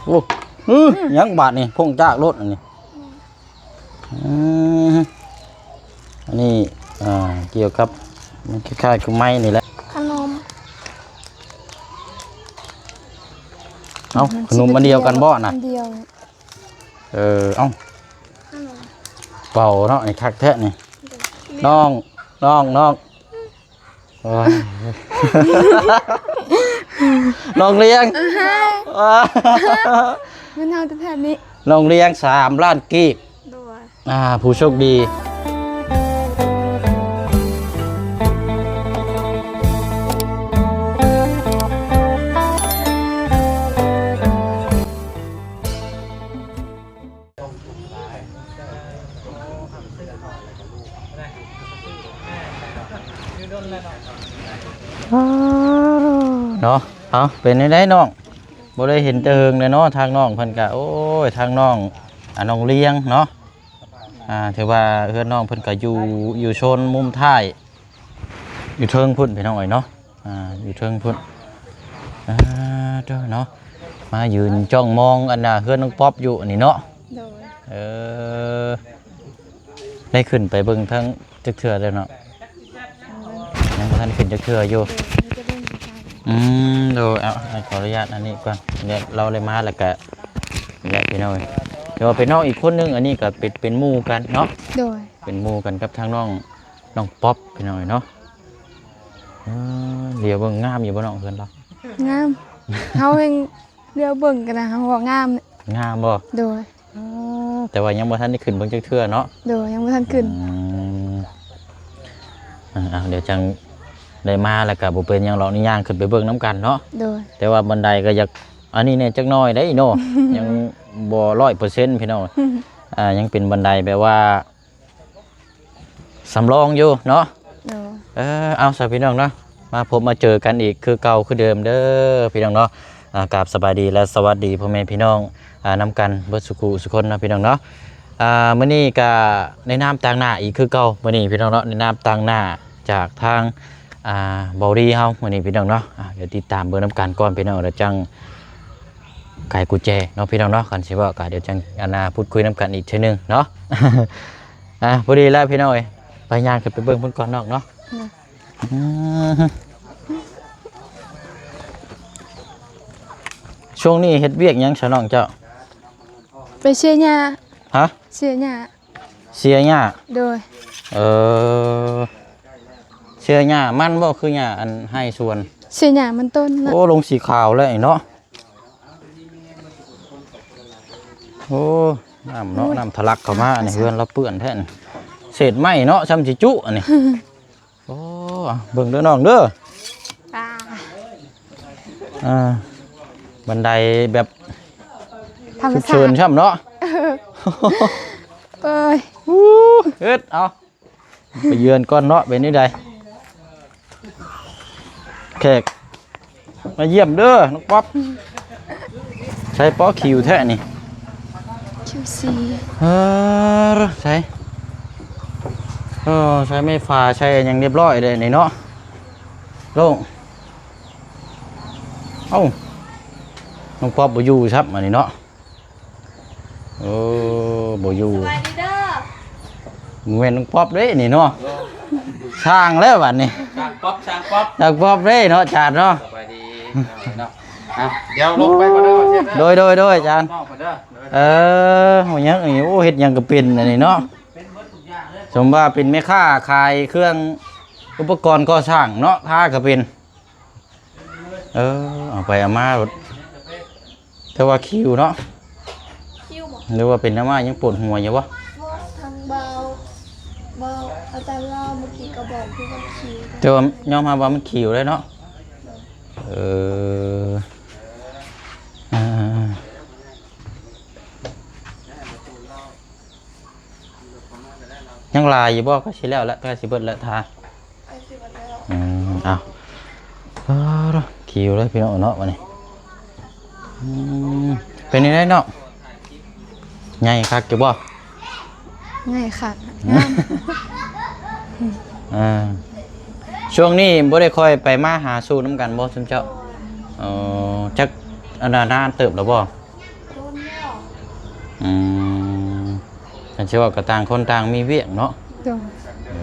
ໂອ້ ອື ຫຍັງບາດນີ້ ພົງຈາກລົດອັນນີ້. ອືມ ອັນນີ້ ອ່າ ກ່ຽວກັບ ມັນຄ້າຍໆຄືໄມ້ນີ້ແຫຼະ. ຂະໜົມ ເອົ້າ ຂະໜົມອັນດຽວກັນບໍ່ນະ? ອັນດຽວ. ເອີ ເອົ້າ ຂະໜົມ ເປົ່າເນາະ ນີ້ຄັກແທ້ນີ້. ນ້ອງ ນ້ອງ ນ້ອງ ໂອ້ຍ ນ້ອງລ້ຽງ ເງິນເຮົາແທ້ໆນີ້ ນ້ອງລ້ຽງ ສາມລ້ານກີບ. ໂດຍ ອ່າ ຜູ້ໂຊກດີ. ເນາະ ເອົາ ເປັນແນວໃດນ້ອງ? ບໍ່ໄດ້ເຫັນແຕ່ເຫິງແລ້ວເນາະ ທາງນ້ອງເພິ່ນກະ ໂອ້ຍ ທາງນ້ອງ ອ່າ ນ້ອງລ້ຽງເນາະ ອ່າ ຖືວ່າເຮືອນນ້ອງເພິ່ນກະຢູ່ ຢູ່ໂຊນມຸມທ້າຍ ຢູ່ເທິງພຸ້ນພີ່ນ້ອງເອີຍເນາະ ອ່າ ຢູ່ເທິງພຸ້ນ. ອ່າ ເດີເນາະ ມາຢືນຈ້ອງມອງອັນນ່າເຮືອນນ້ອງປັອບຢູ່ນີ້ເນາະ. ໂດຍ ເອີ ໄດ້ຂຶ້ນໄປເບິ່ງທັງຈັກເທື່ອແລ້ວເນາະ? ຍັງບໍ່ທັນຂຶ້ນຈັກເທື່ອຢູ່. ໂດຍ ມີແຕ່ເບິ່ງຊື່ໆ. ອືມ ໂດຍ ເອົາ ໃຫ້ຂໍອະນຸຍາດອັນນີ້ກ່ອນ ແລ້ວເຮົາໄດ້ມາແລ້ວກະ ແລ້ວພີ່ນ້ອງເອີຍ ແຕ່ວ່າເປັນນ້ອງອີກຄົນໜຶ່ງ ອັນນີ້ກະເປັນ ເປັນໝູ່ກັນເນາະ. ໂດຍ ເປັນໝູ່ກັນກັບທາງນ້ອງ ນ້ອງປັອບພີ່ນ້ອງເອີຍເນາະ. ເອີ ຫຼຽວເບິ່ງງາມຢູ່ບໍ່ນ້ອງ ເຮືອນລາວ? ງາມ ເຮົາແຮ່ງຫຼຽວເບິ່ງກັນນະ ເຮົາວ່າງາມ. ງາມບໍ່? ໂດຍ ເອີ ແຕ່ວ່າຍັງບໍ່ທັນໄດ້ຂຶ້ນເບິ່ງຈັກເທື່ອເນາະ. ໂດຍ ຍັງບໍ່ທັນຂຶ້ນ. ອືມ ເອົາ ດຽວຈັ່ງໄດ້ມາແລ້ວກະບໍ່ເປັນຫຍັງດອກ ນີ້ຍ່າງຂຶ້ນໄປເບິ່ງນຳກັນເນາະ. ໂດຍ ແຕ່ວ່າບັນໄດກະຢາກ ອັນນີ້ແດ່ຈັກໜ້ອຍເດ້ເນາະ ຍັງບໍ່ຮ້ອຍເປີເຊັນພີ່ນ້ອງ. ອ່າ ຍັງເປັນບັນໄດແບບວ່າ ສຳລອງຢູ່ເນາະ. ໂດຍ ເອີ ເອົາຊະພີ່ນ້ອງເນາະ ມາພົບມາເຈີກັນອີກຄືເກົ່າຄືເດີມເດີພີ່ນ້ອງເນາະ. ອ່າ ກາບສະບາຍດີ ແລະ ສະຫວັດດີພໍ່ແມ່ພີ່ນ້ອງ ອ່າ ນຳກັນເບິດສູ່ຄູ່ສູ່ຄົນເນາະພີ່ນ້ອງເນາະ. ອ່າ ມື້ນີ້ກະໃນນາມຕາງໜ້າອີກຄືເກົ່າ ມື້ນີ້ພີ່ນ້ອງເນາະ ໃນນາມຕາງໜ້າຈາກທາງ ອ່າ ເບົາດີເຮົາ ມື້ນີ້ພີ່ນ້ອງເນາະ. ອ່າ ດຽວຕິດຕາມເບິ່ງນຳກັນກ່ອນພີ່ນ້ອງ ແລ້ວຈັ່ງໄຂກຸນແຈເນາະພີ່ນ້ອງເນາະ. ຄັນຊິເວົ້າກະດຽວຈັ່ງ ອັນນ່າ ພູດຄຸຍນຳກັນອີກເທື່ອໜຶ່ງເນາະ. ອ່າ ພໍດີແລ້ວພີ່ນ້ອງເອີຍ ໄປ ຍ່າງຂຶ້ນໄປເບິ່ງເພິ່ນກ່ອນນອກເນາະ. ໂດຍ ອືມ ຊ່ວງນີ້ເຮັດວຽກຫຍັງຊະນ້ອງເຈົ້າ? ໄປເສຍຫຍ້າ. ຮະ? ເສຍຫຍ້າ. ເສຍຫຍ້າ. ໂດຍ ເອີ ເສຍຫຍ້າມັນບໍ່ ຄືຫຍ້າອັນໄຮ່ສວນ? ເສຍຫຍ້າມັນຕົ້ນນະ. ໂອ້ ລົງສີຂາວແລ້ວນີ້ເນາະ. ໂອ້ ນ້ຳເນາະ ໂອ້ຍ ນ້ຳທະລັກເຂົ້າມາ ອັນນີ້ ເຮືອນລາວເປື້ອນແທ້ນີ້ ເສດໄມ້ເນາະ ຊ່ຳຊິຈຸອັນນີ້. ໂອ້ ເບິ່ງເດີນ້ອງເດີ ອ່າ ອ່າ ບັນໄດແບບ ທຳມະຊາດ ສຸກເສີນຊ່ຳເນາະ. ເອີຍ ອູ້ ເຮັດ ເອົາ ໄປເຢືອນກ່ອນເນາະ ເປັນແນວໃດ ແຂກມາຢ້ຽມເດີນ້ອງປັອບ. ໃສ່ ປໍ ຄິວແທ້ນີ້ ຄິວສີ່ ເອີ ໃສ່ ເອີ ໃສ່ໄມ້ຝາ ໃສ່ຫຍັງຮຽບຮ້ອຍເດ້ນີ້ເນາະ. ໂລ່ງ ເອົ້າ ນ້ອງປັອບບໍ່ຢູ່ຊ້ຳອັນນີ້ເນາະ. ໂອ້ ບໍ່ຢູ່ ສະບາຍດີເດີ ບໍ່ແມ່ນນ້ອງປັອບເດ້ນີ້ເນາະ. ຊ່າງແລ້ວບັດນີ້ ຊ່າງປັອບ ຊ່າງປັອບ ຊ່າງປັອບເດ້ເນາະ ຈານເນາະ. ສະບາຍດີເນາະ. ອ່ະ ດຽວລົງໄປກ່ອນເດີ ໂດຍ ໂດຍ ໂດຍ ອາຈານ ນ້ອງເພິ່ນເດີ. ເອີ ເຮັດຫຍັງນີ້ ໂອ້ ເຮັດຫຍັງກະເປັນອັນນີ້ເນາະ. ສົມວ່າເປັນແມ່ຄ້າຂາຍເຄື່ອງອຸປະກອນກໍ່ສ້າງເນາະ ທາກະເປັນ. ເອີ ເອົາໄປເອົາມາໂລດ ແຕ່ວ່າຄິວເນາະ. ຄິວບໍ່? ຫຼືວ່າເປັນນຳມາຍັງປວດຫົວຢູ່ບໍ່? ບໍ່ ທາງເບົາ ເບົາ ອາຈານລາວເມື່ອກີ້ກະບອກຢູ່ວ່າຄິວ ແຕ່ວ່າຍອມຮັບວ່າມັນຄິວເລີຍເນາະ. ເອີ ອ່າ ຍັງຫຼາຍຢູ່ບໍ່? ໃກ້ຊິແລ້ວລະ ໃກ້ຊິເບິດລະ ທາ ໃກ້ຊິເບິດແລ້ວ. ອືມ ເອົາ ເອີ ຄິວເລີຍພີ່ນ້ອງເນາະ ບາດນີ້. ອືມ ເປັນຈັ່ງໃດນ້ອງ ໃຫຍ່ຄັກຢູ່ບໍ່? ໃຫຍ່ຄັກ ງາມ. ອ່າ ຊ່ວງນີ້ບໍ່ໄດ້ຄ່ອຍໄປມາຫາສູ່ນຳກັນບໍ່ ຊຸມເຈົ້າ? ອໍ ຈັກ ອັນນ່າ ນານເຕີບແລ້ວບໍ່? ອືມ ຄັນຊິເວົ້າກໍຕ່າງຄົນຕ່າງມີວຽກເນາະ. ໂດຍ. ເອີ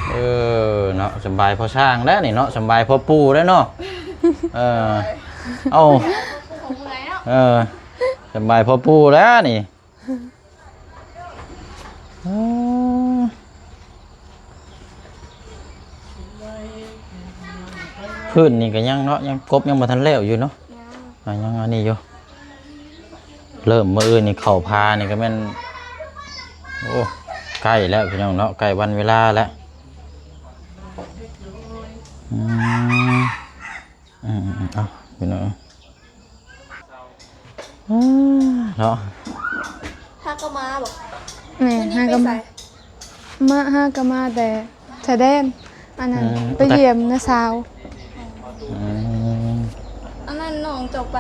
ເອີ ເນາະ ສຳບາຍພໍຊ່າງແລ້ວນີ້ເນາະ ສຳບາຍພໍປູ່ແລ້ວເນາະ. ເອີ ເອົ້າ ເອີ ສຳບາຍພໍປູ່ແລ້ວນີ້. ເອີ ພື້ນນີ້ກໍຍັງເນາະ ຍັງກົບຍັງບໍ່ທັນແລ້ວຢູ່ເນາະ. ຍັງ ອ່າ ຍັງອັນນີ້ຢູ່ ເລີ່ມມື້ອື່ນນີ້ເຂົ້າພານີ້ກໍແມ່ນ ໂອ້ ໃກ້ແລ້ວພີ່ນ້ອງເນາະ ໃກ້ວັນເວລາແລ້ວ. ອືມ ອືມໆໆ ເອົາ ພີ່ນ້ອງ ອືມ ເນາະ ຫາກໍມາບໍ? ແມ່ນ ຫາກໍມາ ມາ ຫາກໍມາແຕ່ຊາຍແດນ ອັນນັ້ນ ອືມ ໄປຢ້ຽມນ້າສາວ. ອືມ ອັນນັ້ນນ້ອງເຈົ້າໄປ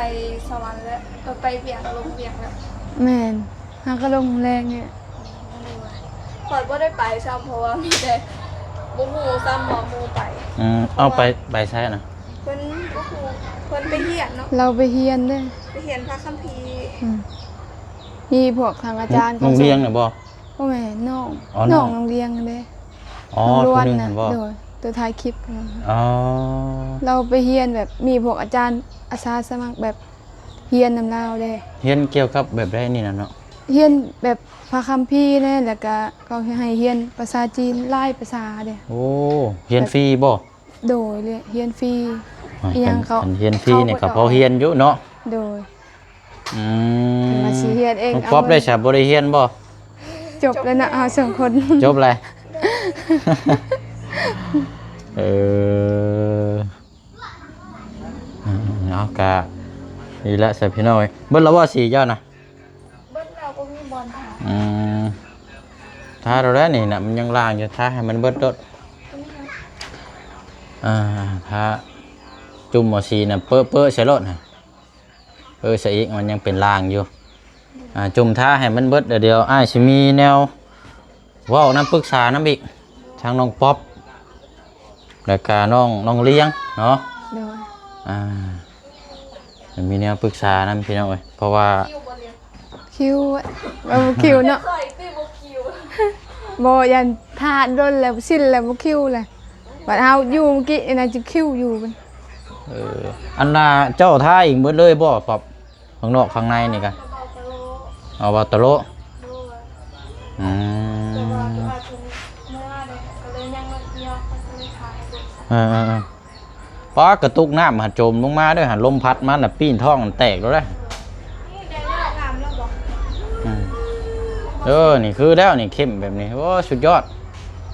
ສະຫວັນແລ້ວ ເອີ ໄປວຽກ ລົງວຽກແລ້ວ. ແມ່ນ ຫາກໍລົງແລງນີ້. ຂ້ອຍບໍ່ໄດ້ໄປຊ້ຳ ເພາະວ່າມີແຕ່ ບໍ່ຮູ້ຊ້ຳວ່າໝູ່ໄປ. ອືມ ເອົາ ໄປ ໄປໃສນະ? ເພິ່ນບໍ່ຮູ້ ເພິ່ນໄປຮຽນເນາະ ລາວໄປຮຽນເດ້ ໄປຮຽນພະຄຳພີ. ອືມ ມີພວກທາງອາຈານ ໂຮງຮຽນນະບໍ? ບໍ່ແມ່ນ ນ້ອງ ອໍ ນ້ອງ ນ້ອງໂຮງຮຽນຫັ້ນເດ້. ອໍ ນ້ອງລ້ວນນະ ຜູ້ໜຶ່ງຫັ້ນບໍ? ໂດຍ ຕົວຖ່າຍຄລິບ. ອໍ ລາວໄປຮຽນແບບ ມີພວກອາຈານອາສາສະໝັກແບບ ຮຽນນຳລາວເດ້. ຮຽນກ່ຽວກັບແບບໃດນີ້ນະເນາະ? ຮຽນແບບພະຄຳພີແດ່ ແລ້ວກະເຂົາໃຫ້ຮຽນພາສາຈີນຫຼາຍພາສາເດ້. ໂອ້ ຮຽນຟຣີບໍ? ໂດຍ ຮຽນຟຣີ. ໂອ້ຍ ອີ່ຫຍັງ ຄັນ ເຂົາ ຄັນຮຽນຟຣີນີ້ ເຂົາ ກໍພໍຮຽນຢູ່ເນາະ. ໂດຍ. ອືມ ວ່າຊິຮຽນເອງ. ນ້ອງປັອບໄດ້ສະ ບໍ່ໄດ້ຮຽນບໍ? ຈົບແລ້ວເນາະ ເຮົາສອງຄົນ ຈົບແລ້ວ. ເອີ ເນາະ ກະນີ້ແຫຼະຊະພີ່ນ້ອງເອີຍ. ເບິດແລ້ວບໍ່ສີເຈົ້ານະ? ເບິດແລ້ວ ບໍ່ມີບ່ອນທາ. ອືມ ທາໂລດແລ້ວນີ້ນະ ມັນຍັງລ່າງຢູ່ ທາໃຫ້ມັນເບິດໂລດ. ອ່າ ທາຈຸ່ມເອົາສີນະ ເປິະໆໃສ່ໂລດນະ. ເອີ ຊະອີກ ມັນຍັງເປັນລ່າງຢູ່. ອ່າ ຈຸ່ມທາໃຫ້ມັນເບິດ ແລ້ວດຽວອ້າຍຊິມີແນວ ເວົ້ານຳ ປຶກສານຳອີກ ທາງນ້ອງປັອບ ແລ້ວກະນ້ອງ ນ້ອງລຽງເນາະ. ໂດຍ. ອ່າ ມີແນວປຶກສານຳພີ່ນ້ອງເອີຍ ເພາະວ່າ ຄິວ ເອີ ຄິວເນາະ. ບໍ່ ຢ້ານຖ້າດົນແລ້ວ ຊິນແລ້ວ ບໍ່ຄິວແຫຼະ. ບັດເຮົາຢູ່ມື້ກີ້ນີ້ນະ ຈະຄິວຢູ່. ເອີ ອັນນ່າ ເຈົ້າທາເອງເບິດເລີຍບໍ່ ປັອບ? ຂ້າງນອກຂ້າງໃນນີ້ກະ ເອົາວາຕາໂລ. ອືມ ເອີໆໆ ປາກກະຕຸກນ້ຳຫັ້ນ ໂຈມລົງມາເດີ້ ຫັ້ນລົມພັດມານະ ປີ້ນທ້ອງຫັ້ນແຕກໂລດເດ້. ອືມ ເອີ ນີ້ຄືແລ້ວນີ້ ເຂັ້ມແບບນີ້ ໂອ້ ສຸດຍອດ.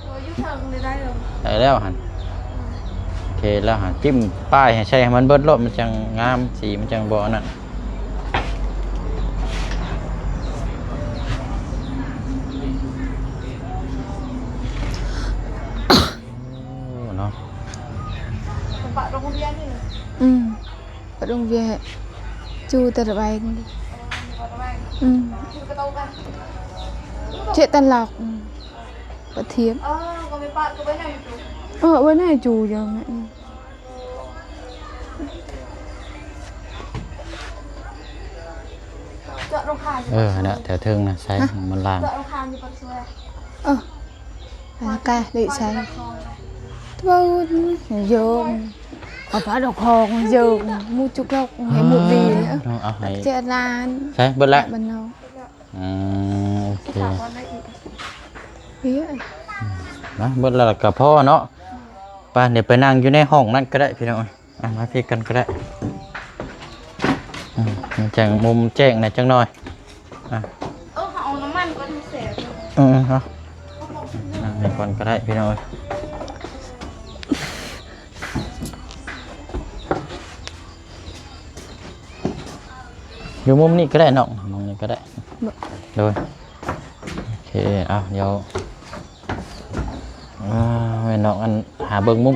ເອີ ຢູ່ເທິງນີ້ໄດ້ແລ້ວ ໄດ້ແລ້ວຫັ້ນ. ໂອເຄແລ້ວຫັ້ນ ຈິ້ມປ້າຍໃຫ້ໃສ່ໃຫ້ມັນເບິດໂລດ ມັນຈັ່ງງາມ ສີມັນຈັ່ງບໍ່ອັນນັ້ນ. ໂອ້ ເນາະ ປະໂຮງຮຽນນີ້. ອືມ ປະໂຮງຮຽນ ຈູແຕ່ລະໃບ. ອືມ ເຈຕັນລັອກ. ອືມ ປະທຽບ. ເອີ ໄວ້ໃນຈູຢູ່ແມ່. ເອີ ຫັ້ນນະ ແຖວເທິງນະ ໃສ່ ມັນລ່າງ. ເອີ ກະໄດ້ໃສ່ ໂຍມ ເອົາຜ້າດອກຄອງ ໂຍມ ໝູຈຸກອກ ໃຫ້ໝູດີ. ເອົາໃຫ້ເຈລານ ໃສ່ເບິດແລ້ວ ບ້ານນອກ. ອືມ ໂອເຄ ມາ ເບິດແລ້ວກະພໍເນາະ. ໄປ ດຽວໄປນັ່ງຢູ່ໃນຫ້ອງນັ້ນກໍໄດ້ພີ່ນ້ອງ. ອ່ະ ມາພີ້ກັນກໍໄດ້. ອືມ ມັນຈັ່ງມຸມແຈ້ງແດ່ຈັກໜ່ອຍ. ອ່ະ ເອີ ເຮົາເອົານ້ຳມັນກ່ອນ ມັນແສບ. ເອີ ເນາະ ນັ່ງນີ້ກ່ອນກໍໄດ້ພີ່ນ້ອງເອີຍ. ຢູ່ມຸມນີ້ກໍໄດ້ນ້ອງ ມຸມນີ້ກໍໄດ້. ໂດຍ ໂອເຄ ເອົາ ດຽວ ອ່າ ແມ່ນດອກ ອັນ ຫາເບິ່ງມຸມ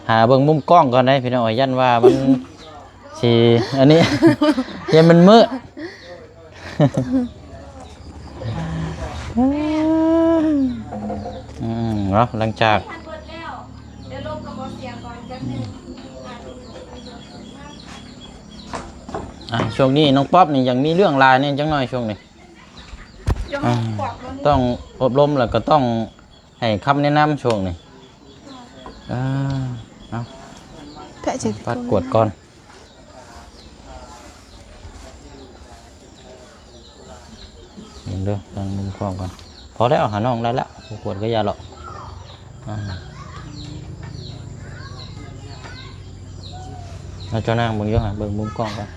ຫາເບິ່ງມຸມກ້ອງກ່ອນໄດ໋ພີ່ນ້ອງເອີຍ ຢ້ານວ່າມັນຊິອັນນີ້ ຢ້ານມັນມືດ. ອືມ ເນາະ ຫຼັງຈາກ ອ່າ ຊ່ວງນີ້ນ້ອງປັອບນີ້ຍັງມີເລື່ອງຫຼາຍແດ່ຈັກໜ້ອຍຊ່ວງນີ້ ອ່າ ຕ້ອງອົບຮົມ ແລ້ວກໍຕ້ອງໃຫ້ຄຳແນະນຳຊ່ວງນີ້. ເອີ ເອົາ ແພະຊິ ປັດກວດກ່ອນ. ເບິ່ງເດີ ທາງມຸມກ້ອງກ່ອນ. ພໍແລ້ວ ຫານ້ອງໄດ້ແລ້ວ ບໍ່ກວດກໍຢ່າຫຼອກ. ອ່າ ເອົາ ເຈົ້ານາງເບິ່ງຢູ່ຫາ ເບິ່ງມຸມກ້ອງກ່ອນ.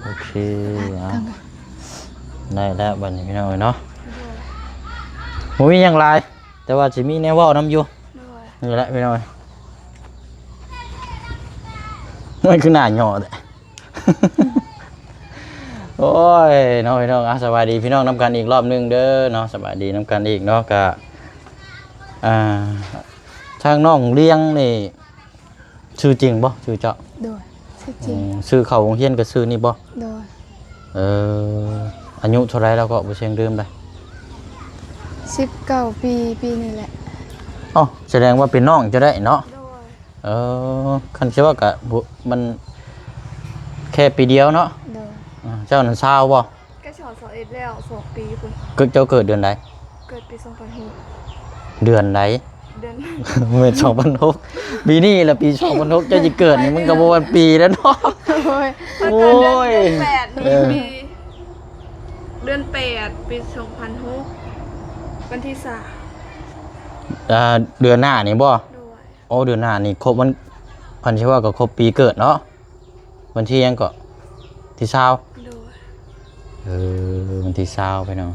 ໂອເຄ ອ່າ ໄດ້ແລ້ວບັດນີ້ພີ່ນ້ອງເອີຍເນາະ. ໂດຍ ບໍ່ມີຫຍັງຫຼາຍ ແຕ່ວ່າຊິມີແນວເວົ້ານຳຢູ່. ໂດຍ ນີ້ແຫຼະພີ່ນ້ອງເອີຍ. ມັນຄືໜ້າຫຍໍ້ແທ້. ໂອ້ຍ ເນາະພີ່ນ້ອງ. ອ່ະ ສະບາຍດີພີ່ນ້ອງນຳກັນອີກລອບໜຶ່ງເດີເນາະ. ສະບາຍດີນຳກັນອີກເນາະ. ກະ ອ່າ ທາງນ້ອງລຽງນີ້ ຊື່ຈິງບໍ່? ຊື່ເຈົ້າ? ໂດຍ ຊື່ຈິງ. ອືມ ຊື່ເຂົ້າໂຮງຮຽນກໍຊື່ນີ້ບໍ່? ໂດຍ. ເອີ ອາຍຸເທົ່າໃດແລ້ວກໍ ບໍ່ຊຽງ ລືມໄປ? ສິບເກົ້າປີ ປີນີ້ແຫຼະ. ອໍ ສະແດງວ່າເປັນນ້ອງເຈົ້າໄດ້ເນາະ? ໂດຍ. ເອີ ຄັນຊິວ່າກະ ມັນແຄ່ປີດຽວເນາະ? ໂດຍ. ອ່າ ເຈົ້ານັ້ນຊາວບໍ່? ໃກ້ຊິຮອດຊາວເອັດແລ້ວ ສອງປີພຸ້ນ. ເກີດ ເຈົ້າເກີດເດືອນໃດ? ເກີດປີສອງພັນຫົກ. ເດືອນໃດ? ເດືອນ ແມ່ນສອງພັນຫົກ. ປີນີ້ລະປີສອງພັນຫົກ ເຈົ້າຊິເກີດນີ້ ມັນກໍບໍ່ແມ່ນປີແລ້ວເນາະ. ໂອ້ຍ ໂອ້ຍ ເດືອນແປດນີ້ ເອີ ປີ ເດືອນແປດ ປີສອງພັນຫົກ ວັນທີສາມ. ອ່າ ເດືອນໜ້ານີ້ບໍ່? ໂດຍ. ໂອ້ ເດືອນໜ້ານີ້ຄົບວັນ ຄັນຊິວ່າກໍຄົບປີເກີດເນາະ. ວັນທີຫຍັງເກາະ? ທີຊາວ. ໂດຍ. ເອີ ວັນທີຊາວ ພີ່ນ້ອງ.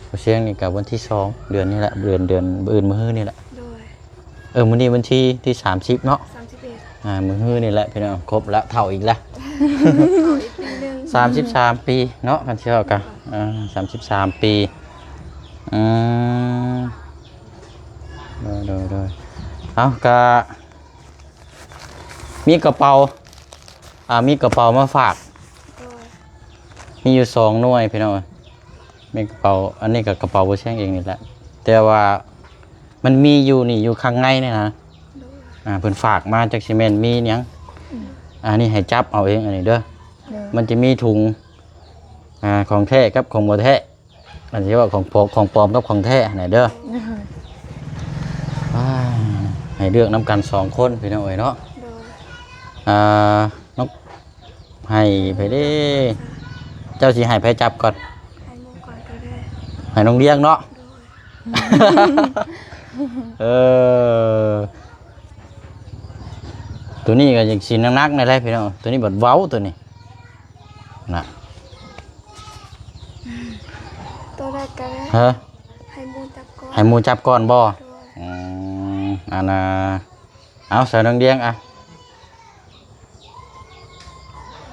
ບໍ່ຊຽງນີ້ກໍວັນທີສອງ ເດືອນນີ້ແຫຼະ ເດືອນ ເດືອນ ມື້ອື່ນ ມື້ຮືນີ້ແຫຼະ. ໂດຍ. ເອີ ມື້ນີ້ວັນທີ ທີສາມສິບເນາະ ສາມສິບເອັດ. ອ່າ ມື້ຮືນີ້ແຫຼະ ພີ່ນ້ອງ ຄົບລະ ເຖົ້າອີກລະ ເຖົ້າອີກປີໜຶ່ງ ສາມສິບສາມປີເນາະ ຄັນຊິເວົ້າກະ ອ່າ ສາມສິບສາມປີ. ອືມ ໂດຍ ໂດຍ ໂດຍ. ເອົາ ກະ ມີກະເປົາ ອ່າ ມີກະເປົາມາຝາກ. ໂດຍ. ມີຢູ່ສອງໜ່ວຍ ພີ່ນ້ອງເອີຍ. ມີກະເປົາ ອັນນີ້ກໍກະເປົາບໍ່ແຊງເອງນີ້ແຫຼະ ແຕ່ວ່າມັນມີຢູ່ນີ້ ຢູ່ຂ້າງໃນນີ້ນະ. ໂດຍ. ອ່າ ເພິ່ນຝາກມາ ຈັກຊິແມ່ນມີຫຍັງ. ອືມ. ອັນນີ້ໃຫ້ຈັບເອົາເອງ ອັນນີ້ເດີ. ໂດຍ. ມັນຈະມີຖົງ ອ່າ ຂອງແທ້ກັບຂອງບໍ່ແທ້. ອັນທີ່ວ່າຂອງປອມ ຂອງປອມກັບຂອງແທ້ຫັ້ນແຫຼະເດີ. ໂດຍ. ອ່າ ໃຫ້ເລືອກນຳກັນສອງຄົນ ພີ່ນ້ອງເອີຍເນາະ. ໂດຍ. ອ່າ ນ້ອງ ໃຫ້ໃຜເດ້? ເຈົ້າຊິໃຫ້ໃຜຈັບກ່ອນ? ໃຫ້ໝູ່ກ່ອນກໍໄດ້. ໃຫ້ນ້ອງລຽງເນາະ. ໂດຍ. ເອີ ໂຕນີ້ກໍຍັງຊິໜັກໆ ແດ່ແຫຼະ ພີ່ນ້ອງ. ໂຕນີ້ບັດເວົ້າ ໂຕນີ້ນະ. ໂຕໃດກໍໄດ້. ຮະ? ໃຫ້ໝູ່ຈັບກ່ອນ. ໃຫ້ໝູ່ຈັບກ່ອນບໍ່? ໂດຍ. ອືມ ອັນນ່າ ເອົາ ໃສ່ນ້ອງດຽງ ອ່ະ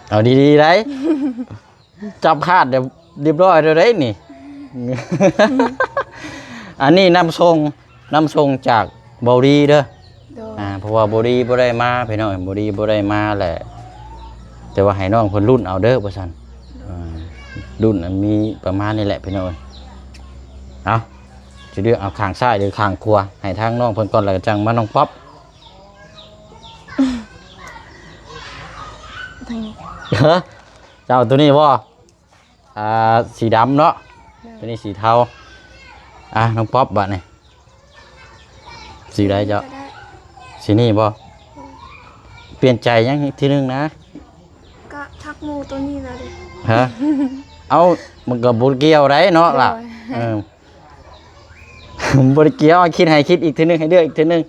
ເອົາດີໆ ໄດ໋ ຈັບຂາດ ດຽບ ດຽບຮ້ອຍແລ້ວໄດ໋ນີ້. ອັນນີ້ນຳສົ່ງ ນຳສົ່ງຈາກເບົາລີເດີ. ໂດຍ. ອ່າ ເພາະວ່າເບົາລີບໍ່ໄດ້ມາ ພີ່ນ້ອງເອີຍ ເບົາລີບໍ່ໄດ້ມາແຫຼະ ແຕ່ວ່າໃຫ້ນ້ອງເພິ່ນລຸ້ນເອົາເດີ ວ່າຊັ້ນ. ອ່າ ລຸ້ນ ມີປະມານນີ້ແຫຼະ ພີ່ນ້ອງເອີຍ. ເອົາ ຈະເລືອກເອົາຂ້າງຊ້າຍ ຫຼື ຂ້າງຂວາ ໃຫ້ທາງນ້ອງເພິ່ນກ່ອນ ແລ້ວຈັ່ງມານ້ອງປັອບ. ທາງນີ້. ຮະ? ເຈົ້າເອົາໂຕນີ້ບໍ່? ອ່າ ສີດຳເນາະ. ໂດຍ. ໂຕນີ້ສີເທົາ. ອ່າ ນ້ອງປັອບ ບາດນີ້ ສີໃດເຈົ້າ? ກໍໄດ້. ສີນີ້ບໍ່? ໂດຍ. ປ່ຽນໃຈຍັງທີໜຶ່ງນະ? ກໍທັກໝູ່ໂຕນີ້ແລ້ວເດ້. ຮະ? ເອົ້າ ມັນກໍບໍ່ກ່ຽວໃດເນາະລະ. ໂດຍ. ເອີ ບໍ່ໄດ້ກ່ຽວ ຄິດໃຫ້ຄິດອີກທີໜຶ່ງ ໃຫ້ເລືອກອີກທີໜຶ່ງ.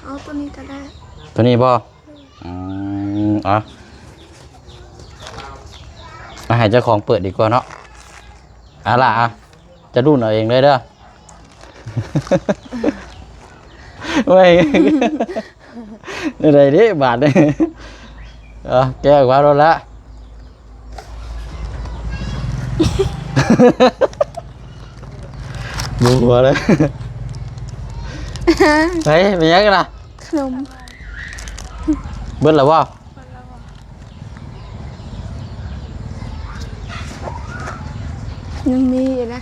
ເອົາໂຕນີ້ກໍໄດ້. ໂຕນີ້ບໍ່? ອືມ ເອົາ ເອົາໃຫ້ເຈົ້າຂອງເປີດດີກວ່າເນາະ. ເອົາລະ ອ່ະ ຈະລຸ້ນເອົາເອງເລີຍເດີ. ໂອ້ຍ ແນວໃດເດ້ບາດນີ້. ເອົາ ແກະອອກມາໂລດລະ. ບໍ່ຫົວເລີຍ. ເຮີ້ຍ ເປັນຫຍັງກັນນະ? ຂະໜົມ. ເບິດແລ້ວບໍ່? ຍັງມີຢູ່ນະ.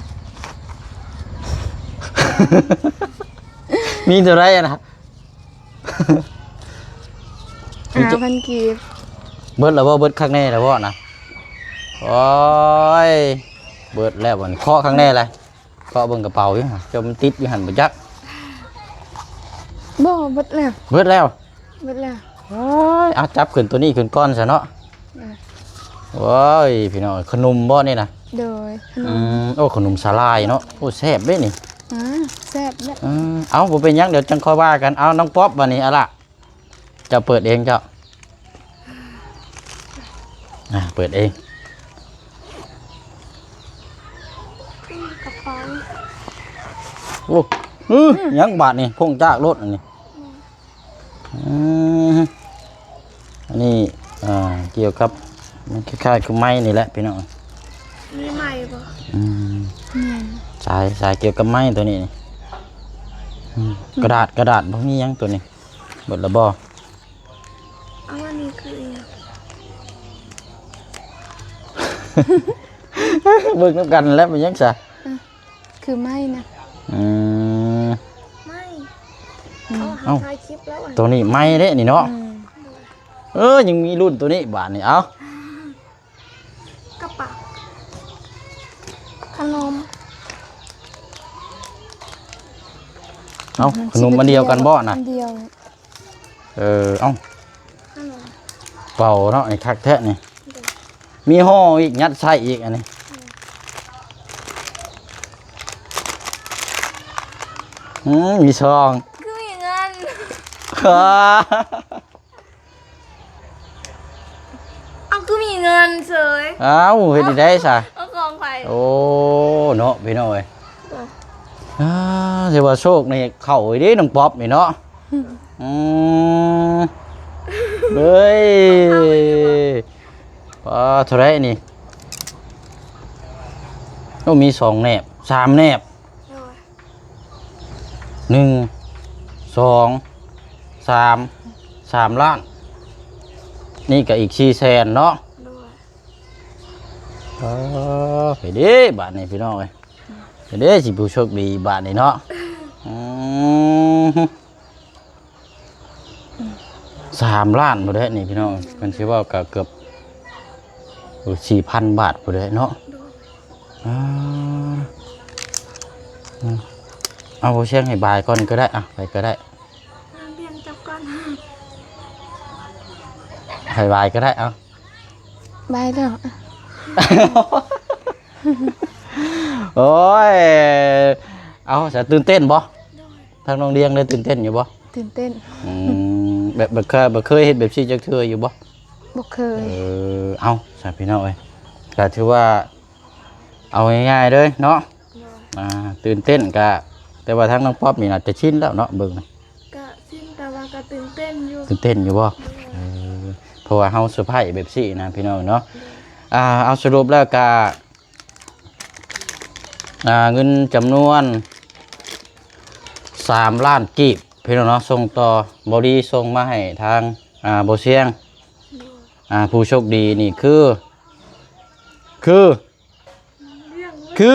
ມີເທົ່າໃດຫັ້ນນະ? ຫ້າພັນກີບ. ເບິດແລ້ວບໍ່? ເບິດຄັກແນ່ແລ້ວບໍ່ນະ? ໂອ້ຍ ເບິດແລ້ວບັດນີ້ ເຄາະຄັກແນ່ແຫຼະ. ເຄາະເບິ່ງກະເປົາຢູ່ ຈົນມັນຕິດຢູ່ຫັ້ນບໍ່ຈັກ. ບໍ່ ເບິດແລ້ວ. ເບິດແລ້ວ? ເບິດແລ້ວ. ໂອ້ຍ ເອົາ ຈັບຂຶ້ນໂຕນີ້ຂຶ້ນກ່ອນຊະເນາະ. ເອີ ໂອ້ຍ ພີ່ນ້ອງ ຂະໜົມບໍ່ນີ້ນະ? ໂດຍ ຂະໜົມ. ອືມ ໂອ້ ຂະໜົມສາຫຼ່າຍເນາະ. ໂອ້ ແຊບເດ້ນີ້. ອາ ແຊບແຫຼະ. ເອີ ເອົາ ບໍ່ເປັນຫຍັງ ດຽວຈັ່ງຄ່ອຍວ່າກັນ. ເອົາ ນ້ອງປັອບ ບາດນີ້ ເອົາລະ ເຈົ້າເປີດເອງເຈົ້າ. ອ່າ ເປີດເອງ. ກະເປົາ. ໂອ້ ອື ຫຍັງບາດນີ້ ພົງຈາກໂລດອັນນີ້. ອືມ ອັນນີ້ ອ່າ ກ່ຽວກັບ ມັນຄ້າຍໆຄືໄມ້ນີ້ແຫຼະພີ່ນ້ອງ. ມີໄມ້ບໍ່? ອືມ ແມ່ນ ສາຍ ສາຍກ່ຽວກັບໄມ້ໂຕນີ້. ອືມ ກະດາດ ກະດາດ ບໍ່ມີຫຍັງໂຕນີ້. ເບິດລະບໍ່? ເອົາ ອັນນີ້ຄືອີ່ຫຍັງ? ເບິ່ງນຳກັນແຫຼະ ເປັນຫຍັງຊະ? ອື ຄືໄມ້ນະ. ອືມ ໄມ້. ອືມ ເອົາ ເອົາ ເຮົາຖ່າຍຄລິບແລ້ວ ໂຕນີ້ໄມ້ເດ້ນີ້ເນາະ. ອືມ ເອີ ຍັງມີລຸ້ນໂຕນີ້ບາດນີ້. ເອົາ ກະເປົາ ຂະໜົມ. ເອົາ ຂະໜົມອັນດຽວກັນບໍ່ນະ? ອັນດຽວ. ເອີ ເອົ້າ ເປົ່າເນາະ ນີ້ຄັກແທ້ນີ້. ມີຫໍ່ອີກ ຍັດໃສ່ອີກອັນນີ້. ອືມ ມີຊອງ ຄືມີເງິນ. ເອົ້າ ຄືມີເງິນເສີຍ. ເອົ້າ ເຮັດໄດ້ໃດຊະ? ເອົາຂອງໃຜ? ໂອ້ ເນາະ ພີ່ນ້ອງເອີຍ. ໂອ້ ອ່າ ຖືວ່າໂຊກນີ້ເຂົ້າເດ້ ນ້ອງປັອບນີ້ເນາະ. ອືມ ເອີຍ ປາ ເທົ່າໃດນີ້? ໂອ້ ມີສອງແໜບ ສາມແໜບ. ໂດຍ ໜຶ່ງ ສອງ ສາມ ສາມລ້ານ. ນີ້ກະອີກສີ່ແສນເນາະ. ໂດຍ ເອີ ໄປເດ້ບາດນີ້ພີ່ນ້ອງເອີຍ. ເດ້ ຊິຜູ້ໂຊກດີບາດນີ້ເນາະ. ອືມ ສາມລ້ານພຸ້ນແຫຼະນີ້ພີ່ນ້ອງ. ຄັນຊິເວົ້າກະເກືອບ ເອີ ສີ່ພັນບາດພຸ້ນແຫຼະເນາະ. ໂດຍ ອ່າ ອືມ ເອົາ ບໍ່ຊຽງໃຫ້ບາຍກ່ອນກະໄດ້. ອ່ະ ໃຜກະໄດ້ ນ້ອງດຽງຈັບກ່ອນ ໃຫ້ບາຍກະໄດ້. ເອົາ ບາຍແລ້ວ. ໂອ້ຍ ເອົາ ສະ ຕື່ນເຕັ້ນບໍ່? ໂດຍ ທາງນ້ອງດຽງໄດ້ຕື່ນເຕັ້ນຢູ່ບໍ່? ຕື່ນເຕັ້ນ. ອືມ ແບບ ບໍ່ເຄີຍ ບໍ່ເຄີຍເຮັດແບບຊີ້ຈັກເທື່ອຢູ່ບໍ່? ບໍ່ເຄີຍ. ເອີ ເອົາ ສະ ພີ່ນ້ອງເອີຍ ກະຖືວ່າ ເອົາງ່າຍໆເລີຍເນາະ. ໂດຍ ອ່າ ຕື່ນເຕັ້ນກະ ແຕ່ວ່າທາງນ້ອງປັອບນີ້ໜ້າຈະຊິນແລ້ວເນາະ ເບິ່ງນະ. ກະຊິນ ແຕ່ວ່າກະຕື່ນເຕັ້ນຢູ່. ຕື່ນເຕັ້ນຢູ່ບໍ່? ໂດຍ ເອີ ເພາະວ່າເຮົາເຊີໄພຣສ໌ແບບຊີ້ນະ ພີ່ນ້ອງເນາະ. ໂດຍ ອ່າ ເອົາ ສະຫຼຸບແລ້ວກະ ອ່າ ເງິນຈຳນວນສາມລ້ານກີບ ພີ່ນ້ອງເນາະ ສົ່ງຕໍ່ ເບົາດີສົ່ງມາໃຫ້ທາງ ອ່າ ບໍ່ຊຽງ. ໂດຍ ອ່າ ຜູ້ໂຊກດີນີ້ຄື ຄື ຄື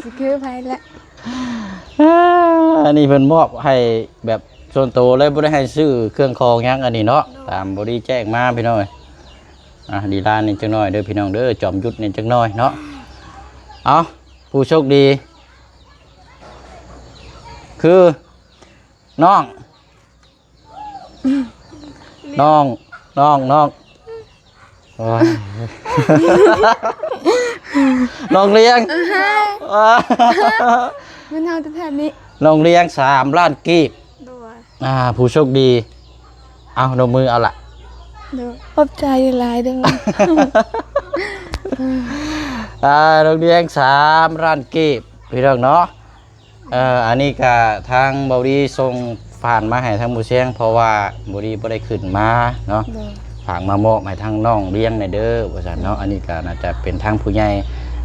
ຊິຄືໃຜລະ? ອ່າ ອັນນີ້ເພິ່ນມອບໃຫ້ແບບສ່ວນໂຕເລີຍ ບໍ່ໄດ້ໃຫ້ຊື້ເຄື່ອງຂອງຫຍັງ ອັນນີ້ເນາະ. ໂດຍ ຕາມເບົາດີແຈ້ງມາ ພີ່ນ້ອງເອີຍ. ອ່າ ລີລານີ້ຈັກໜ້ອຍເດີ ພີ່ນ້ອງເດີ ຈອມຢຸດນີ້ຈັກໜ້ອຍເນາະ. ເອົາ ຜູ້ໂຊກດີຄື ນ້ອງ ນ້ອງ ນ້ອງ ນ້ອງ ໂອ້ຍ ນ້ອງລຽງ ເອີ ເງິນເຮົາແທ້ໆນີ້ ນ້ອງລຽງ ສາມລ້ານກີບ. ໂດຍ ອ່າ ຜູ້ໂຊກດີ ເອົາ ນົບມືເອົາລະ. ໂດຍ ຂອບໃຈຫຼາຍເດີ. ອ່າ ນ້ອງລຽງ ສາມລ້ານກີບ ພີ່ນ້ອງເນາະ. ເອີ ອັນນີ້ກະທາງເບົາດີສົ່ງຜ່ານມາໃຫ້ທາງບໍ່ຊຽງ ເພາະວ່າເບົາດີບໍ່ໄດ້ຂຶ້ນມາເນາະ. ໂດຍ ຝາກມາມອບໃຫ້ທາງນ້ອງລຽງແດ່ເດີ ວ່າຊັ້ນເນາະ. ອັນນີ້ກະໜ້າຈະເປັນທາງຜູ້ໃຫຍ່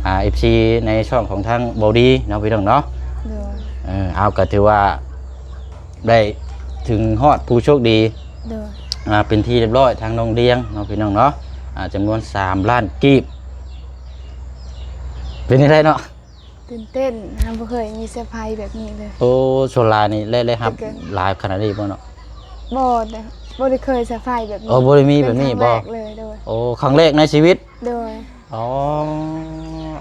ອ່າ ເອັຟຊີ ໃນຊ່ອງຂອງທາງເບົາດີເນາະ ພີ່ນ້ອງເນາະ. ໂດຍ ເອີ ເອົາ ກະຖືວ່າໄດ້ເຖິງຮອດຜູ້ໂຊກດີ ໂດຍ ອ່າ ເປັນທີ່ຮຽບຮ້ອຍ ທາງນ້ອງລຽງເນາະ ພີ່ນ້ອງເນາະ. ອ່າ ຈຳນວນສາມລ້ານກີບ ເປັນຈັ່ງໃດເນາະ? ຕື່ ຕື່ນເຕັ້ນ ເຮົາບໍ່ເຄີຍມີເຊີໄພແບບນີ້ເລີຍ. ໂອ້ ສ່ວນຫຼາຍນີ້ໄດ້ ໄດ້ຮັບ ເກີນ ຫຼາຍຂະໜາດນີ້ບໍ່ເນາະ? ບໍ່ ບໍ່ໄດ້ເຄີຍເຊີໄພແບບນີ້. ໂອ້ ບໍ່ໄດ້ມີແບບນີ້ບໍ່? ເປັນຄັ້ງແລກເລີຍ. ໂດຍ. ໂອ້ ຄັ້ງແລກໃນຊີວິດ? ໂດຍ. ອໍ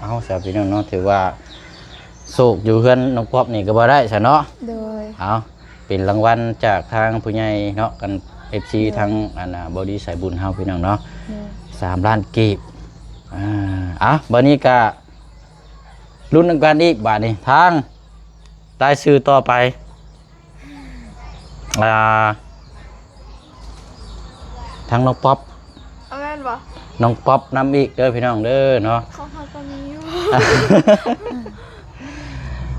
ເອົາ ຊະພີ່ນ້ອງເນາະ ຖືວ່າໂຊກຢູ່ເຮືອນນ້ອງປັອບນີ້ກໍວ່າໄດ້ຊະເນາະ. ໂດຍ. ເອົາ ເປັນລາງວັນຈາກທາງຜູ້ໃຫຍ່ເນາະ ກັນ ເອັຟຊີ ໂດຍ ທາງອັນ ອ່າ ບໍດີສາຍບຸນເຮົາ ພີ່ນ້ອງເນາະ. ໂດຍ. ສາມລ້ານກີບ. ອ່າ ເອົາ ບາດນີ້ກະລຸ້ນນຳກັນອີກ ບາດນີ້ ທາງລາຍຊື່ຕໍ່ໄປ ອ່າ ທາງນ້ອງປັອບ. ເອົາແມ່ນບໍ່? ນ້ອງປັອບນຳອີກເດີພີ່ນ້ອງເດີເນາະ. ຂອງເຮົາກໍມີຢູ່.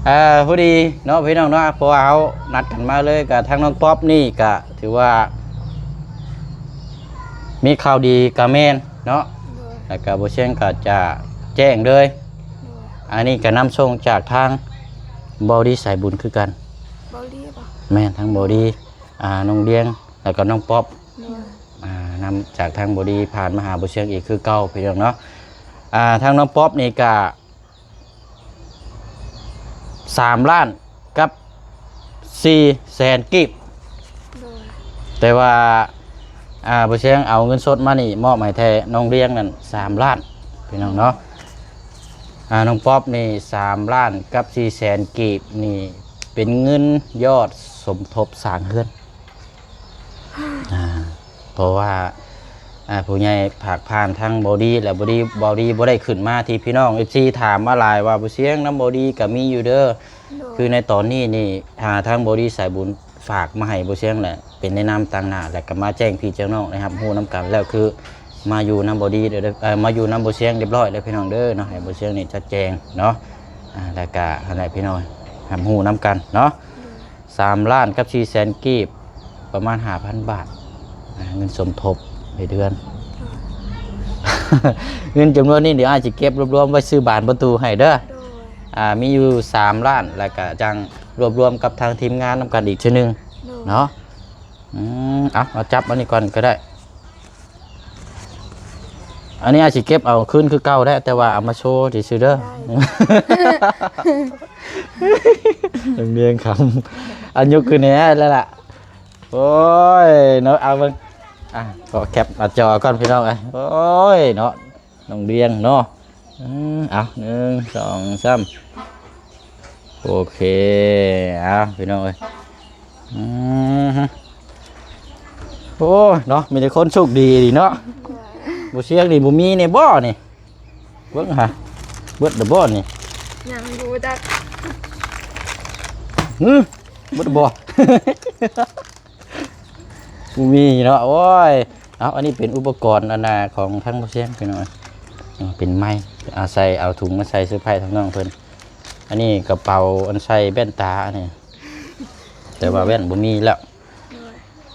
ເອີ ພໍດີເນາະພີ່ນ້ອງເນາະ ເພາະວ່າເຮົານັດກັນມາເລີຍ ກະທາງນ້ອງປັອບນີ້ກະຖືວ່າມີຂ່າວດີກະແມ່ນເນາະ. ໂດຍ. ແລ້ວກະບໍ່ຊຽງກະຈະແຈ້ງເລີຍ. ໂດຍ. ອັນນີ້ກະນຳສົ່ງຈາກທາງບໍດີສາຍບຸນຄືກັນ. ບໍດີບໍ່? ແມ່ນ ທາງບໍດີ ອ່າ ນ້ອງດຽງ ແລ້ວກໍນ້ອງປັອບ. ໂດຍ. ອ່າ ນຳຈາກທາງບໍດີຜ່ານມາຫາບໍ່ຊຽງອີກຄືເກົ່າ ພີ່ນ້ອງເນາະ. ອ່າ ທາງນ້ອງປັອບນີ້ກະສາມລ້ານກັບສີ່ແສນກີບ. ໂດຍ. ແຕ່ວ່າ ອ່າ ບໍ່ຊຽງເອົາເງິນສົດມານີ້ມອບໃຫ້ແຕ່ນ້ອງດຽງນັ້ນສາມລ້ານ ພີ່ນ້ອງເນາະ. ອ່າ ນ້ອງປັອບນີ້ສາມລ້ານກັບສີ່ແສນກີບນີ້ ເປັນເງິນຍອດສົມທົບສ້າງເຮືອນ. ອ່າ ເພາະວ່າ ອ່າ ຜູ້ໃຫຍ່ຝາກຜ່ານທາງບໍດີ ແລ້ວບໍດີ ບໍດີບໍ່ໄດ້ຂຶ້ນມາທີ່ພີ່ນ້ອງເອັຟຊີຖາມມາຫຼາຍວ່າ ບໍ່ຊຽງນຳບໍດີກໍມີຢູ່ເດີ. ໂດຍ. ຄືໃນຕອນນີ້ນີ້ ອ່າ ທາງບໍດີສາຍບຸນຝາກມາໃຫ້ບໍ່ຊຽງແຫຼະ ເປັນໃນນາມຕາງໜ້າ ແລ້ວກໍມາແຈ້ງພີ່ແຈ້ງນ້ອງໄດ້ຮັບຮູ້ນຳກັນ ແລ້ວຄືມາຢູ່ນຳບໍດີເດີ ເອີ ມາຢູ່ນຳບໍ່ຊຽງຮຽບຮ້ອຍເດີພີ່ນ້ອງເດີເນາະ. ໃຫ້ບໍ່ຊຽງນີ້ຈັດແຈງເນາະ. ອ່າ ແລ້ວກໍຫັ້ນແຫຼະພີ່ນ້ອງ ຮັບຮູ້ນຳກັນເນາະ. ໂດຍ. ສາມລ້ານກັບສີ່ແສນກີບ ປະມານຫ້າພັນບາດ ອ່າ ເງິນສົມທົບໃນເດືອນ. ເງິນຈຳນວນນີ້ດຽວອ້າຍຊິເກັບລວບລວມໄວ້ຊື້ບານປະຕູໃຫ້ເດີ. ໂດຍ. ອ່າ ມີຢູ່ສາມລ້ານ ແລ້ວກະຈັ່ງລວບລວມກັບທາງທີມງານນຳກັນອີກເທື່ອໜຶ່ງ. ໂດຍ. ເນາະ. ອືມ ເອົາ ເອົາຈັບອັນນີ້ກ່ອນກໍໄດ້. ອັນນີ້ອາດຊິເກັບເອົາຄືນຄືເກົ່າແຫຼະ ແຕ່ວ່າເອົາມາໂຊຊື່ໆເດີ. ໄດ້. ເລື່ອງຂຳ ອັນຍົກຂຶ້ນແນ່ແລ້ວລະ. ໂອ້ຍເນາະ ເອົາເບິ່ງ ອ່ະ ຂໍແຄປໜ້າຈໍກ່ອນພີ່ນ້ອງເອີຍ. ໂອ້ຍເນາະ ນ້ອງດຽງເນາະ. ອືມ ເອົາ ໜຶ່ງ ສອງ ສາມ ໂອເຄ. ເອົາ ພີ່ນ້ອງເອີຍ ອືມ ໂອ້ຍເນາະ ມີແຕ່ຄົນໂຊກດີອີ່ຫຼີເນາະ. ບໍ່ຊຽງນີ້ບໍ່ມີແນ່ບໍ່ນີ້? ເບິ່ງຫາ ເບິດແລ້ວບໍ່ນີ້? ຍັງບໍ່ຈັກ. ຫື ເບິດແລ້ວບໍ່? ບໍ່ມີເນາະ. ໂອ້ຍ ເອົາ ອັນນີ້ເປັນອຸປະກອນອັນນ່າຂອງທາງບໍ່ຊຽງພີ່ນ້ອງ. ເປັນໄມ້ ອາ ໃສ່ ເອົາຖົງມາໃສ່ເຊີໄພທາງນ້ອງເພິ່ນ. ອັນນີ້ກະເປົາອັນໃສ່ແວ່ນຕາອັນນີ້ ແຕ່ວ່າແວ່ນບໍ່ມີແລ້ວ.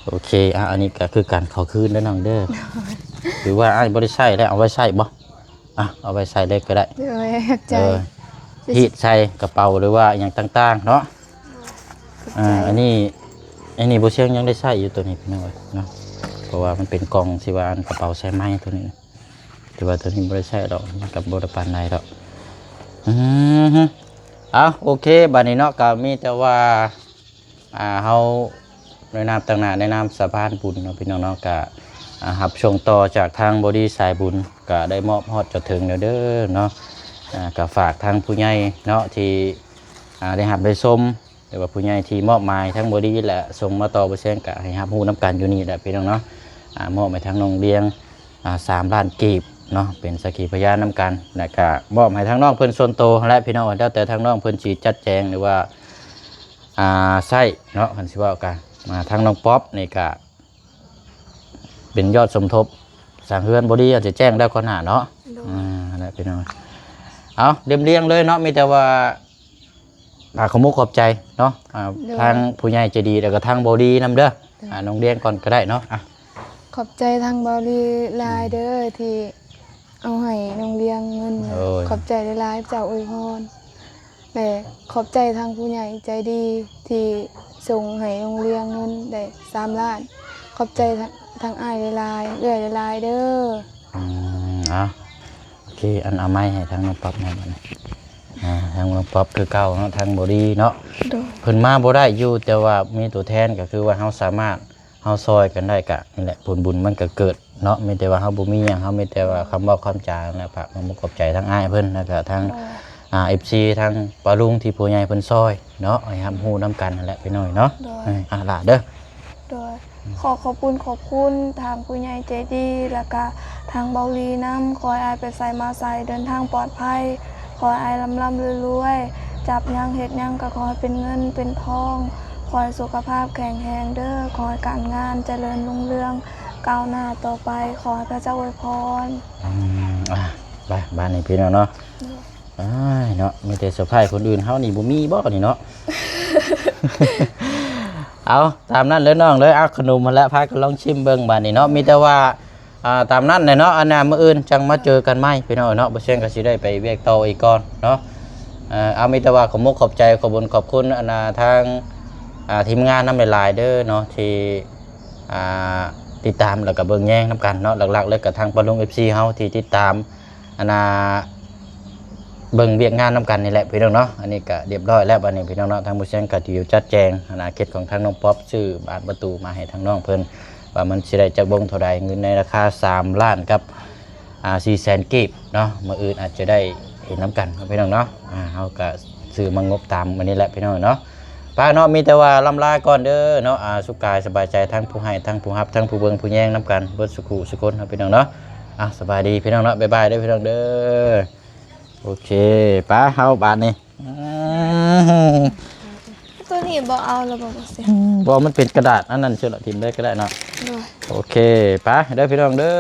ໂອເຄ ອ່ະ ອັນນີ້ກະຄືກັນ ຂໍຄືນເດີນ້ອງເດີ. ຖືວ່າອ້າຍບໍ່ໄດ້ໃຊ້ແລ້ວ ເອົາໄວ້ໃຊ້ບໍ່? ອ່ະ ເອົາໄວ້ໃສ່ເລີຍກໍໄດ້. ໂດຍ ຂອບໃຈ. ເອີ ຮີດໃສ່ກະເປົາ ຫຼືວ່າອີ່ຫຍັງຕ່າງໆເນາະ. ຂອບໃຈ. ອ່າ ອັນນີ້ ອັນນີ້ບໍ່ຊຽງຍັງໄດ້ໃຊ້ຢູ່ໂຕນີ້ພີ່ນ້ອງເອີຍເນາະ ເພາະວ່າມັນເປັນກ່ອງທີ່ວ່າອັນກະເປົາໃສ່ໄມ້ໂຕນີ້ນະ ແຕ່ວ່າໂຕນີ້ບໍ່ໄດ້ໃຊ້ດອກ ມັນກະບໍ່ໄດ້ປານໃດດອກ. ອືມ ເອົາ ໂອເຄ ບາດນີ້ເນາະ ກະມີແຕ່ວ່າ ອ່າ ເຮົາໃນນາມຕາງໜ້າ ໃນນາມສະພານບຸນເນາະ ພີ່ນ້ອງເນາະ ກະ ອ່າ ຮັບຊ່ວງຕໍ່ຈາກທາງບໍດີສາຍບຸນ ກະໄດ້ມອບຮອດຈອດເຖິງແລ້ວເດີເນາະ. ອ່າ ກະຝາກທາງຜູ້ໃຫຍ່ເນາະ ທີ່ ອ່າ ໄດ້ຮັບໄດ້ຊົມ ຫຼືວ່າຜູ້ໃຫຍ່ທີ່ມອບໝາຍທາງບໍດີ ແລະ ສົ່ງມາຕໍ່ບໍ່ແຊງ ກະໃຫ້ຮັບຮູ້ນຳກັນຢູ່ນີ້ແຫຼະ ພີ່ນ້ອງເນາະ. ອ່າ ມອບໃຫ້ທາງນ້ອງດຽງ ອ່າ ສາມລ້ານກີບເນາະ ເປັນສັກຂີພະຍານນຳກັນ ແລະ ກະມອບໃຫ້ທາງນ້ອງເພິ່ນສ່ວນໂຕຫັ້ນແຫຼະ ພີ່ນ້ອງ ແລ້ວແຕ່ທາງນ້ອງເພິ່ນຊິຈັດແຈງ ຫຼືວ່າ ອ່າ ໃຊ້ເນາະ ຄັນຊິເວົ້າກະ ອ່າ ທາງນ້ອງປັອບນີ້ກະ ເປັນຍອດສົມທົບສ້າງເຮືອນ ບໍ່ດີອາດຈະແຈ້ງໄດ້ກ່ອນໜ້າເນາະ. ໂດຍ. ອ່າ ຫັ້ນແຫຼະພີ່ນ້ອງ ເອົາ ລຽງໆເລີຍເນາະ ມີແຕ່ວ່າ ອ່າ ຂໍມຸກຂອບໃຈເນາະ ອ່າ ໂດຍ ທາງຜູ້ໃຫຍ່ໃຈດີ ແລ້ວກໍທາງບໍ່ດີນຳເດີ. ໂດຍ. ອ່າ ນ້ອງດຽງກ່ອນກໍໄດ້ເນາະ. ອ່ະ ຂອບໃຈທາງບໍ່ດີຫຼາຍເດີ ທີ່ເອົາໃຫ້ນ້ອງດຽງເງິນ. ໂດຍ. ຂອບໃຈຫຼາຍໆ ເຈົ້າອວຍພອນ. ແລະ ຂອບໃຈທາງຜູ້ໃຫຍ່ໃຈດີທີ່ສົ່ງໃຫ້ນ້ອງດຽງເງິນໄດ້ສາມລ້ານ. ຂອບໃຈທາງ ທາງອ້າຍຫຼາຍໆ ເອື້ອຍຫຼາຍໆເດີ. ອືມ ເອົາ ໂອເຄ ອັນ ເອົາໄມໃຫ້ທາງນ້ອງປັອບແດ່ບັດນີ້. ອ່າ ທາງນ້ອງປັອບຄືເກົ່າເນາະ ທາງບໍ່ດີເນາະ ໂດຍ ເພິ່ນມາບໍ່ໄດ້ຢູ່ ແຕ່ວ່າມີຕົວແທນ ກໍຄືວ່າເຮົາສາມາດ ເຮົາຊ່ອຍກັນໄດ້ ກະນີ້ແຫຼະ ຜົນບຸນມັນກໍເກີດເນາະ. ມີແຕ່ວ່າເຮົາບໍ່ມີຫຍັງ ເຮົາມີແຕ່ວ່າຄຳເວົ້າຄຳຈາ ແລະ ຝາກຄວາມຂອບໃຈທາງອ້າຍເພິ່ນ ແລ້ວກໍທາງ ໂດຍ ອ່າ ເອັຟຊີ ທາງປ້າລຸງທີ່ຜູ້ໃຫຍ່ເພິ່ນຊ່ອຍເນາະ ໃຫ້ຮັບຮູ້ນຳກັນຫັ້ນແຫຼະ ພີ່ນ້ອງເນາະ ໂດຍ ເອີ ອ່າ ຫຼ້າເດີ ໂດຍ ຂໍຂອບຄຸນຂອບຄຸນທາງຜູ້ໃຫຍ່ໃຈດີ ແລ້ວກະທາງເບົາລີນຳ ຂໍໃຫ້ອ້າຍໄປໃສມາໃສເດີນທາງປອດໄພ ຂໍໃຫ້ອ້າຍລ່ຳໆລວຍໆ ຈັບຫຍັງເຮັດຫຍັງກໍຂໍໃຫ້ເປັນເງິນເປັນທອງ ຂໍໃຫ້ສຸຂະພາບແຂງແຮງເດີ ຂໍໃຫ້ການງານຈະເລີນຮຸ່ງເຮືອງກ້າວໜ້າຕໍ່ໄປ ຂໍໃຫ້ພະເຈົ້າອວຍພອນ. ອືມ ອ່າ ໄປ ບາດນີ້ພີ່ນ້ອງເນາະ ໂດຍ ອ້າຍເນາະ ມີແຕ່ເຊີໄພຣສ໌ຄົນອື່ນ ເຮົານີ້ບໍ່ມີບໍ່ນີ້ເນາະ ເອົາ ຕາມນັ້ນເລີຍນ້ອງເລີຍ ເອົາຂະໜົມຫັ້ນແຫຼະ ພາກັນລອງຊິມເບິ່ງບາດນີ້ເນາະ ມີແຕ່ວ່າ ອ່າ ຕາມນັ້ນແຫຼະເນາະ ອັນນ່າ ມື້ອື່ນຈັ່ງມາເຈີກັນໃໝ່ ພີ່ນ້ອງເນາະ ບໍ່ແຊງກໍຊິໄດ້ໄປວຽກຕໍ່ອີກກ່ອນເນາະ ເອີ ເອົາ ມີແຕ່ວ່າຂອບມຸກຂອບໃຈ ຂອບບຸນຂອບຄຸນ ອັນນ່າ ທາງ ອ່າ ທີມງານນຳຫຼາຍໆເດີເນາະ ທີ່ ອ່າ ຕິດຕາມ ແລ້ວກໍເບິ່ງແຍງນຳກັນເນາະ ຫຼັກໆເລີຍກໍທາງປ້າລຸງ ເອັຟຊີ ເຮົາທີ່ຕິດຕາມ ອັນນ່າ ເບິ່ງວຽກງານນຳກັນນີ້ແຫຼະ ພີ່ນ້ອງເນາະ ອັນນີ້ກໍຮຽບຮ້ອຍແລ້ວ ບາດນີ້ ພີ່ນ້ອງເນາະ ທາງບໍ່ແຊງກໍຊິຈັດແຈງ ອານາເຂດຂອງທາງນ້ອງປັອບ ຊື້ບານປະຕູມາໃຫ້ທາງນ້ອງເພິ່ນ ວ່າມັນຊິໄດ້ຈັກວົງເທົ່າໃດ ເງິນໃນລາຄາສາມລ້ານກັບ ອ່າ ສີ່ແສນກີບເນາະ ມື້ອື່ນອາດຈະໄດ້ເຫັນນຳກັນເນາະ ພີ່ນ້ອງເນາະ ອ່າ ເຮົາກໍຊື້ມາງົບຕາມມື້ນີ້ແຫຼະ ພີ່ນ້ອງເນາະ. ໄປເນາະ ມີແຕ່ວ່າລ່ຳລາກ່ອນເດີເນາະ ອ່າ ສຸກກາຍສະບາຍໃຈ ທັງຜູ້ໃຫ້ ທັງຜູ້ຮັບ ທັງຜູ້ເບິ່ງຜູ້ແຍງນຳກັນເບິດສຸຂູສຸຄົນເນາະ ພີ່ນ້ອງເນາະ ອ່າ ສະບາຍດີພີ່ນ້ອງເນາະ ບາຍບາຍເດີພີ່ນ້ອງເດີ ໂອເຄ ໄປເຮົາບາດນີ້ ອືມ ຕົວນີ້ບໍ່ເອົາແລ້ວບໍ່ ບໍ່ເສຍ ອືມ ບໍ່ ມັນເປັນກະດາດອັນນັ້ນ ເຊີລະ ຖິ້ມໄດ້ກໍໄດ້ເນາະ ໂດຍ ໂອເຄ ໄປເດີພີ່ນ້ອງເດີ.